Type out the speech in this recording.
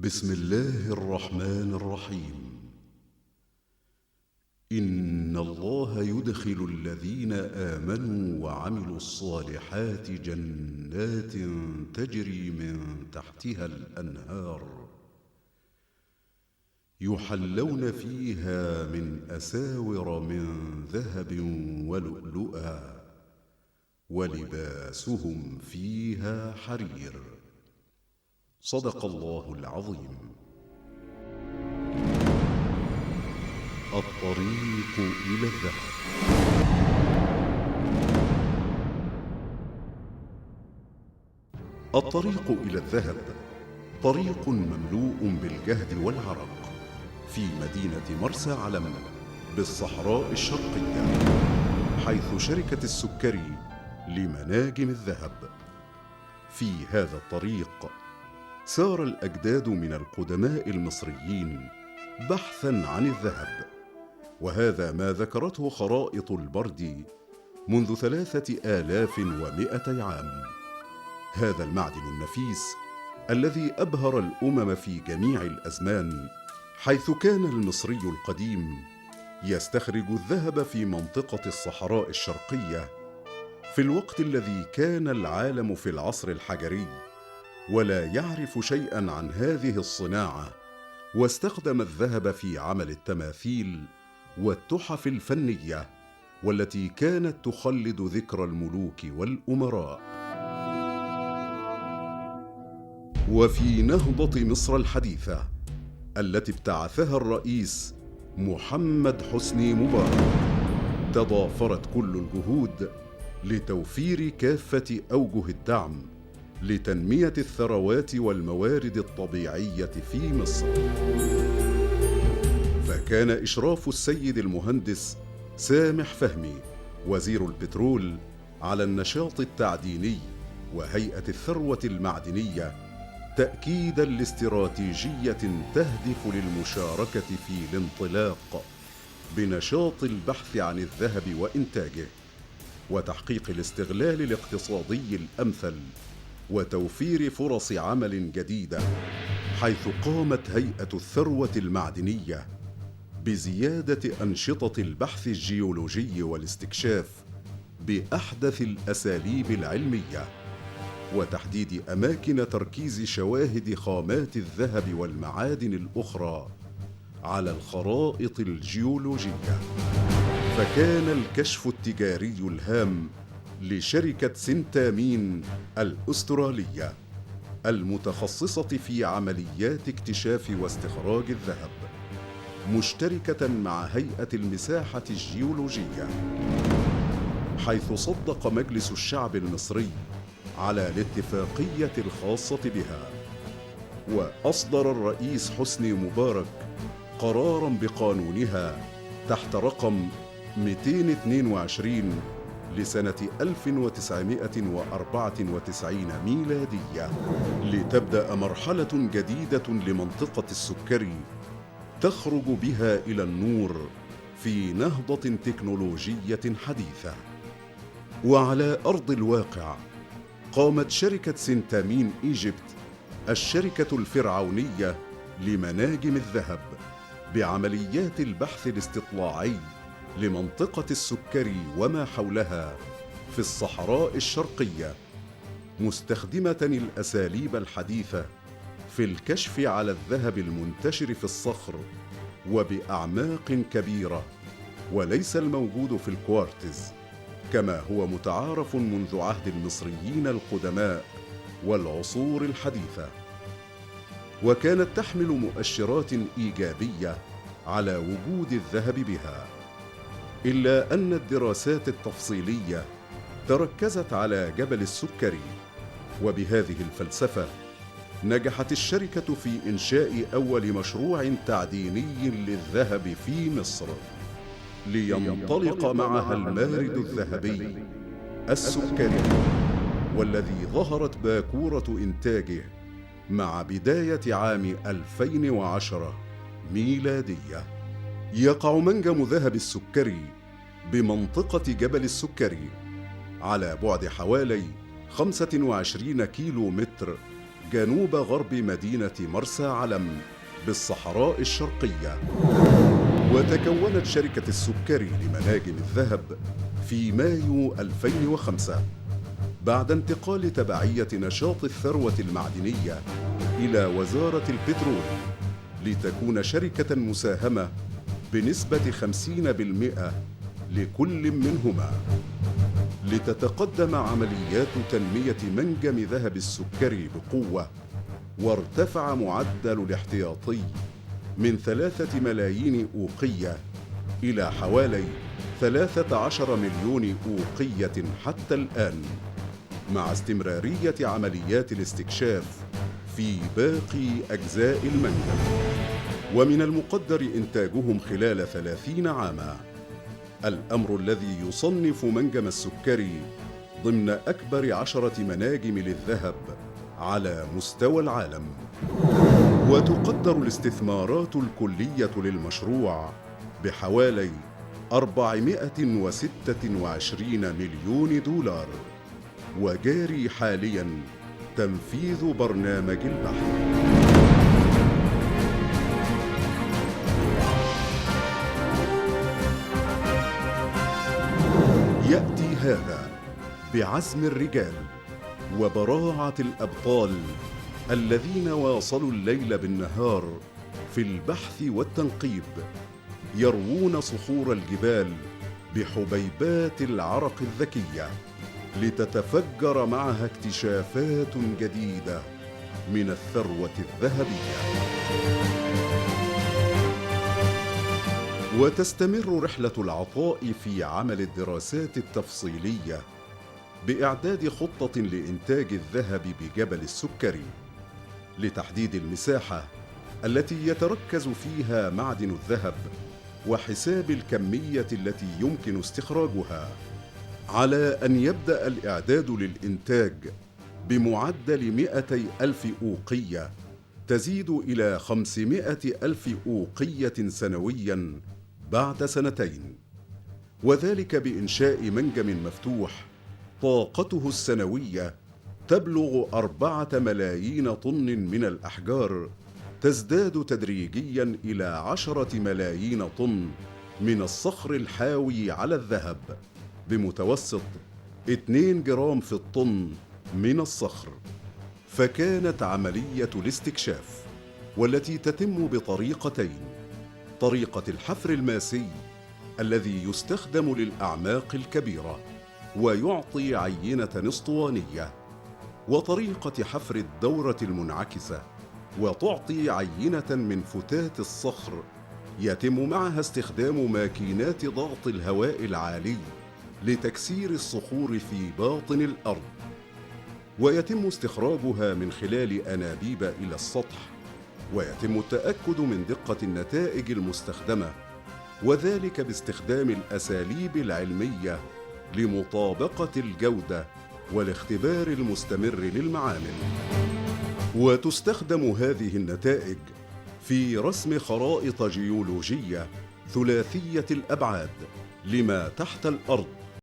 بسم الله الرحمن الرحيم. إن الله يدخل الذين آمنوا وعملوا الصالحات جنات تجري من تحتها الأنهار يحلون فيها من أساور من ذهب ولؤلؤا ولباسهم فيها حرير. صدق الله العظيم. الطريق إلى الذهب. الطريق إلى الذهب طريق مملوء بالجهد والعرق في مدينة مرسى علم بالصحراء الشرقية، حيث شركة السكري لمناجم الذهب. في هذا الطريق سار الأجداد من القدماء المصريين بحثاً عن الذهب، وهذا ما ذكرته خرائط البردي منذ 3200 عام. هذا المعدن النفيس الذي أبهر الأمم في جميع الأزمان، حيث كان المصري القديم يستخرج الذهب في منطقة الصحراء الشرقية في الوقت الذي كان العالم في العصر الحجري ولا يعرف شيئاً عن هذه الصناعة، واستخدم الذهب في عمل التماثيل والتحف الفنية والتي كانت تخلد ذكرى الملوك والأمراء. وفي نهضة مصر الحديثة التي ابتعثها الرئيس محمد حسني مبارك، تضافرت كل الجهود لتوفير كافة أوجه الدعم لتنمية الثروات والموارد الطبيعية في مصر. فكان إشراف السيد المهندس سامح فهمي وزير البترول على النشاط التعديني وهيئة الثروة المعدنية تأكيداً لاستراتيجية تهدف للمشاركة في الانطلاق بنشاط البحث عن الذهب وإنتاجه، وتحقيق الاستغلال الاقتصادي الأمثل، وتوفير فرص عمل جديدة، حيث قامت هيئة الثروة المعدنية بزيادة أنشطة البحث الجيولوجي والاستكشاف بأحدث الأساليب العلمية، وتحديد أماكن تركيز شواهد خامات الذهب والمعادن الأخرى على الخرائط الجيولوجية. فكان الكشف التجاري الهام لشركة سنتامين الأسترالية المتخصصة في عمليات اكتشاف واستخراج الذهب، مشتركة مع هيئة المساحة الجيولوجية، حيث صدق مجلس الشعب المصري على الاتفاقية الخاصة بها. وأصدر الرئيس حسني مبارك قراراً بقانونها تحت رقم 222 لسنة 1994 ميلادية، لتبدأ مرحلة جديدة لمنطقة السكري تخرج بها إلى النور في نهضة تكنولوجية حديثة. وعلى أرض الواقع قامت شركة سنتامين إيجيبت، الشركة الفرعونية لمناجم الذهب، بعمليات البحث الاستطلاعي لمنطقة السكري وما حولها في الصحراء الشرقية، مستخدمة الأساليب الحديثة في الكشف على الذهب المنتشر في الصخر وبأعماق كبيرة، وليس الموجود في الكوارتز كما هو متعارف منذ عهد المصريين القدماء والعصور الحديثة. وكانت تحمل مؤشرات إيجابية على وجود الذهب بها، إلا أن الدراسات التفصيلية تركزت على جبل السكري. وبهذه الفلسفة نجحت الشركة في إنشاء أول مشروع تعديني للذهب في مصر، لينطلق معها المارد الذهبي السكري، والذي ظهرت باكورة إنتاجه مع بداية عام 2010 ميلادية. يقع منجم ذهب السكري بمنطقة جبل السكري على بعد حوالي 25 كيلو متر جنوب غرب مدينة مرسى علم بالصحراء الشرقية. وتكونت شركة السكري لمناجم الذهب في مايو 2005 بعد انتقال تبعية نشاط الثروة المعدنية إلى وزارة البترول لتكون شركة مساهمة بنسبة 50% لكل منهما، لتتقدم عمليات تنمية منجم ذهب السكري بقوة، وارتفع معدل الاحتياطي من 3 ملايين أوقية إلى حوالي 13 مليون أوقية حتى الآن، مع استمرارية عمليات الاستكشاف في باقي أجزاء المنجم. ومن المقدر إنتاجهم خلال 30 عاما، الأمر الذي يصنف منجم السكري ضمن أكبر 10 مناجم للذهب على مستوى العالم. وتقدر الاستثمارات الكلية للمشروع بحوالي 426 مليون دولار، وجاري حالياً تنفيذ برنامج البحث. يأتي هذا بعزم الرجال وبراعة الأبطال الذين واصلوا الليل بالنهار في البحث والتنقيب، يروون صخور الجبال بحبيبات العرق الذكية لتتفجر معها اكتشافات جديدة من الثروة الذهبية. وتستمر رحلة العطاء في عمل الدراسات التفصيلية بإعداد خطة لإنتاج الذهب بجبل السكري لتحديد المساحة التي يتركز فيها معدن الذهب وحساب الكمية التي يمكن استخراجها، على أن يبدأ الإعداد للإنتاج بمعدل 200,000 أوقية تزيد إلى 500,000 أوقية سنوياً بعد سنتين، وذلك بإنشاء منجم مفتوح طاقته السنوية تبلغ 4 ملايين طن من الأحجار، تزداد تدريجياً إلى 10 ملايين طن من الصخر الحاوي على الذهب بمتوسط 2 جرام في الطن من الصخر. فكانت عملية الاستكشاف، والتي تتم بطريقتين: طريقة الحفر الماسي الذي يستخدم للأعماق الكبيرة ويعطي عينة اسطوانية، وطريقة حفر الدورة المنعكسة وتعطي عينة من فتات الصخر يتم معها استخدام ماكينات ضغط الهواء العالي لتكسير الصخور في باطن الأرض، ويتم استخراجها من خلال أنابيب إلى السطح، ويتم التأكد من دقة النتائج المستخدمة، وذلك باستخدام الأساليب العلمية لمطابقة الجودة والاختبار المستمر للمعامل. وتستخدم هذه النتائج في رسم خرائط جيولوجية ثلاثية الأبعاد لما تحت الأرض،